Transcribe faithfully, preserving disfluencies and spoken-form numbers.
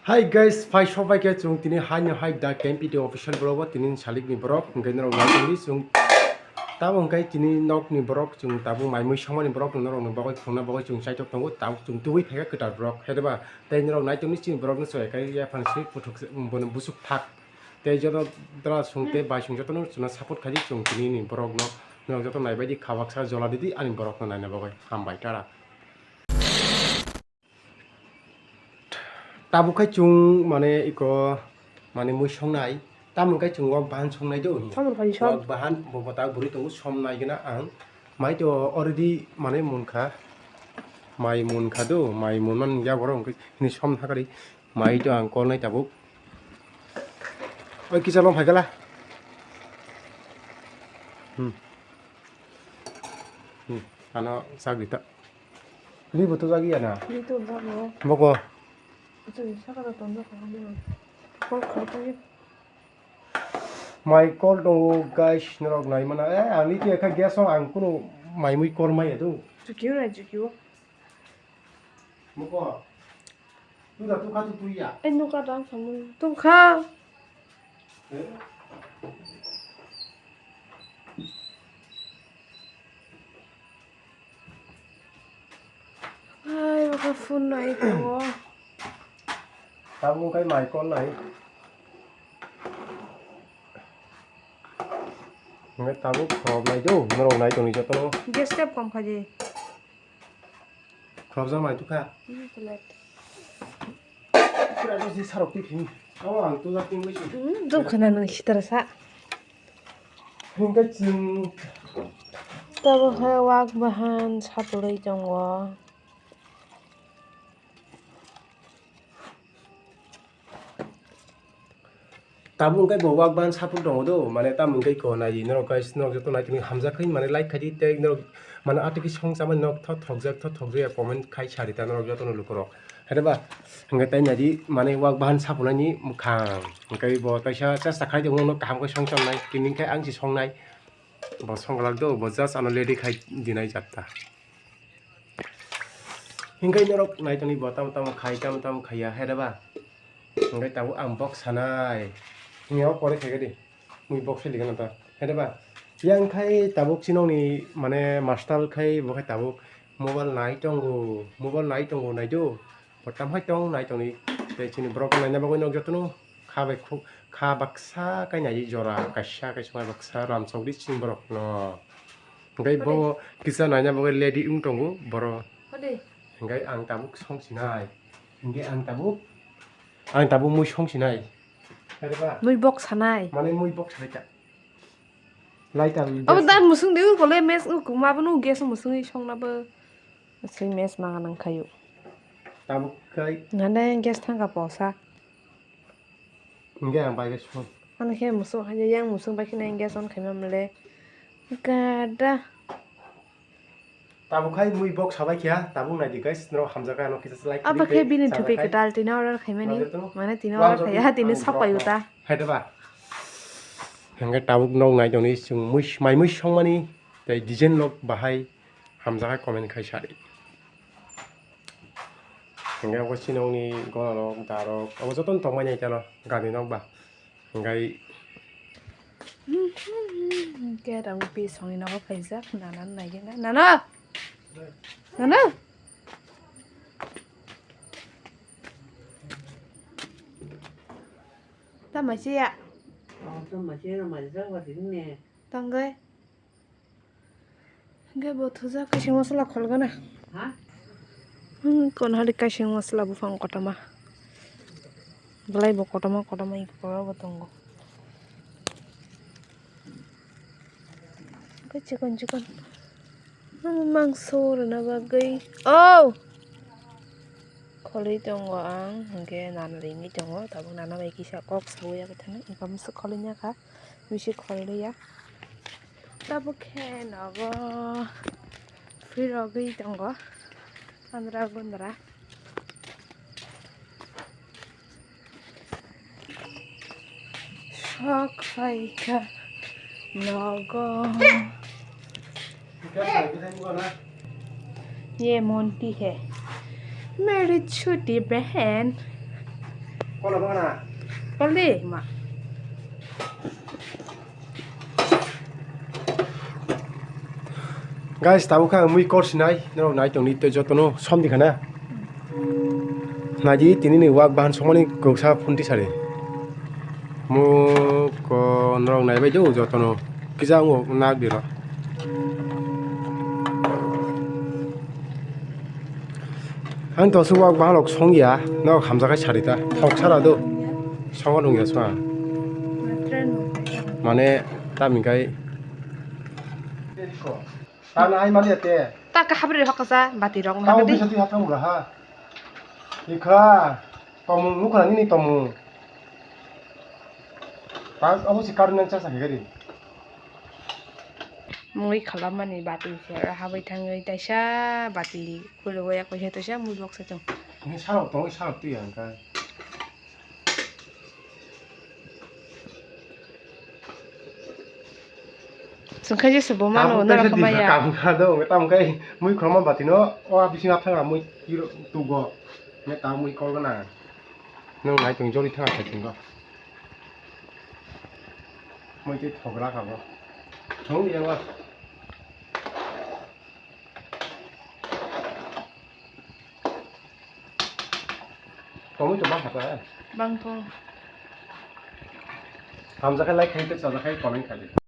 Hi guys, phai sobai khe chwng tini haino hai da K M P T official borok bo tini salikni borok, hwnkhe norok naitongdi chwng tamo hwnkhe tini nokni borok chwng tabuk mai mui songmani borok norokni bagwi khungna bagwi chwng chaitok tongo, tabuk chwng tubui phaikha kwtal borok, hai diba? Tei norok naitongdi chini borokno chwng ekai yaphang si puthuk se, bono busuk thak. Tei joto dra sung tei bai sung jotono chwngno support khaidi chwng tini ni borokno, norok joto naibaidi kha baksa jola didi ani borokno naina bagwi. Hambai, tara. Tabuk khai chwng mane iko mane mui songnai, tamoni khai chwng wak bahan songnai do. Samon khai som. Wak bahan bo bota bwrwi tongo, somnai gana ang. Mai to already mane munkha, mai munkha do, mai munman ya borok hwnkhai hini som thakari. Mai to ang kolnai tabuk. Oi kisa long phaikala. Hmm. Hmm. Ano sagri ta. Ni bo to jagi ya na? Ni to jago. Boko. Itu saka da tonda ko ni. Ko ko ko. Mai kol tongo guys, norok nai mana. Eh, ani to ekha gas o ang kuno mai mui kol mai ya do. Chukio na chukio. Boko. Tu da tu kha tu tu ya. Eh, nuka dang samu. Tu kha. Eh? Ai, baka phone nai tongo. Tabuk kai mai call nai. Ngai tabuk khorok nai do, norok nai tongni jotono. Gas tep kom khaji. Khorokjak mai tukha. Hmm, plate. Pura dosi sarok twi phim. Abo ang tujak twi wngwi si. Hmm, duk khana nang sitara sa. Hingke chwng. Tabo hai wak bahan satulwi tongo. Tabuk hwnkhe bo wak bahan sapuk tongo do, mane tamo hwnkhe ko nai di norok guys, norok joto nai tongwi hamjak khe mane like khai di tei norok mane atwkhe song chamani norok tho thokjak tho thokjak ya comment khai sa rita norok jotono lukurok. Hai ba hwnkhe tai nai di mane wak bahan sapunani mwkhang hwnkhe bo taisa chesta khai di uno kaham khe song chamnai tini hwnkhe ang se songnai. Bo songwlak do, bo just ano lady khai dinai jatta. Hingkai norok nai tongwi bo tamo tamo khai, tamo tamo khaiya, hai da ba? Hingkai tabuk ang box sanai. Hingya o pore khaikha di. Mui box sai ligana ta. Hai da ba? Yang khai tabuk chinokni mane master khai bo khai tabuk mobile nai tongo, mobile nai tongo nai do. Bo tam hai tong nai tongni tei chini borok naina bagwi nok jotono kha bai khu-, kha baksa kai nai jora kaisa kaisa mai baksa ram chokdi chini borok no. Hingke bo kisa naina bagwi lady wng tongo boro. Hode. Hingke ang tabuk song sinai. Hingke ang tabuk, ang tabuk mui song sinai. Are ba? Mui bok sanai. Mane mui bok sanai ta. Lighter. Abo dan musung de ko le mes ko ma bo no gas musung i song na bo. Sui mes ma nang khayu. Tabuk kai. Ngane gas thang ka posa. Hingke ang bai khe song. Ano khe musuk hai yang musuk bai khe nang gas on khaima mole. Gada. Tabuk khai mui bok sabai khe tabuk nai di guys, norok hamjak khe ano kisa like. Abo khe bini thupi kwtal tini order khaimani. Mane tini order khaiya tini sok pai uta. Hai da ba. Hingke tabuk nok nai tongni chwng mui mai mui songmani tei design lok bahai hamjak khe comment khai sa di. Hingke obo chini wngni gora rok, da rok, obo jotono tongmani tei ano gari nok ba. Hingke hingke rang pi songni nogo khaijak, nana naigena. Nana! Nana! Tama siya. Tanggai. Hingke bo thujak kaising masala kholgana. Hmm, kon hari kaising masala buphang kotorma. Belai bo kotorma kotorma iko bo tongo. Hingke chikon chikon. Hmm, mangso rwna bagwi. Oh! Kholwi tongo ang, hingke nana ringwi tongo, tabuk nana bai kisa kok sawi ya khe thangwi, wngkha masa kholwi ya kha, bisi kholwi ya. Tabuk khe nogo phirogwi tongo, andra gundra. Sok phaikha nogo. Ye monti hai. Meri chuti behen. Kol di, ma. Guys, tabuk kha mui kor sinai, norok nai tongdi tei jotono somdi khana. Naidi tini ni wak bahan songmani koksa phunti sari. Muko norok naibai do jotono kisa wngok nak diro. Ang to suwak bahan rok songya, norok hamjakai sari ta. Thok sara do. Songo nungya swa. Mane tamni kai. Tana ai mani te. Ta ka habri hokasa bati rok Tamo mangadi. Bisa di hatang mula ha. Ikha tomung nukha nini tomung. Ta abo si karna cha sa gari. Mui khalamani bati se habwi thangwi taisa bati khulugwi yakwi se taisa mui bok se chwng. Ni sarok tong sarok twi ang ka. Chwng khe jesa bo mano, norok khamaya. Kamu kha do, tamo khe mui khorma bati no, o a bisingo thanga mui tiro tugo. Ne ta mui kol gana. Nung nai tong joli thanga khai tinggo. Mui tei thogra kha bo. Thung yang wa. Tongwi to bang kha ta. Bang thung. Hamjakhe like khai tei chajakhe comment khai di.